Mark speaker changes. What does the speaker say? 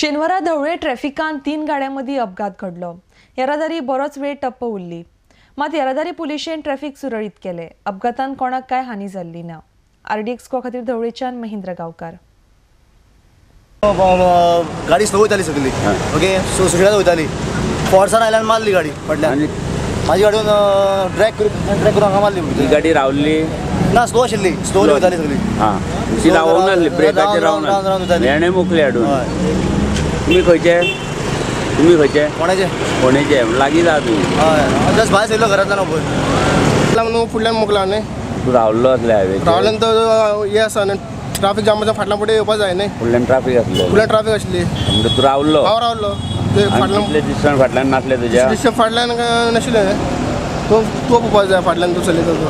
Speaker 1: शेनवारा धवळे ट्रॅफिकान 3 गाड्यांमदीं अपघात घडलो. येरादारी बरोच वेळ टप्प उरली. मात येरादारी पुलिशेन ट्रॅफिक सुरळीत केले. अपघातान कोणाक काय हानी जाल्ली ना. आरडीएक्स खातीर धवळेच्यान महेंद्र गांवकार.
Speaker 2: गाडी स्लो वयताली सगळी, ओके, सो सुशेगाद वयताली, फोर्सान आयल्यान मारली गाडी फाटल्यान. म्हाजी गाडी ट्रॅक करून हांगा मारली.
Speaker 3: ही गाडी रावली
Speaker 2: ना, स्लो आशिल्ली, स्लोली वयताली सगळी.
Speaker 3: हां, ती रावूंक नासली, ब्रेकाचेर रावून हेणें मुखली हाडून. तुमी खंयचे? तुमी खंयचे?
Speaker 2: कोणाचे?
Speaker 3: फोंडेचे. लागीं जा तुमी.
Speaker 2: हय, जस्ट भायर सरलो घरांतल्यान पळय
Speaker 4: न्हू, फुडल्यान मुखला न्ही.
Speaker 3: तूं रावल्लो आसले हायवे?
Speaker 4: रावल्यान तर हे आसा न्ही, ट्राफीक जामाच्या फाटल्यान फुडें येवपा जाय न्ही.
Speaker 3: फुडल्यान ट्राफीक आसलें?
Speaker 4: फुडल्यान ट्राफीक आशिल्ली.
Speaker 3: म्हणजे तूं रावल्लो?
Speaker 4: हांव रावल्लो.
Speaker 3: फाटल्यान डिस्टन्स फाटल्यान नासलें तुज्या?
Speaker 4: डिस्टन्स फाटल्यान नाशिल्लें. तूं तूं पळोवपा जाय फाटल्यान तूं चलयता तो.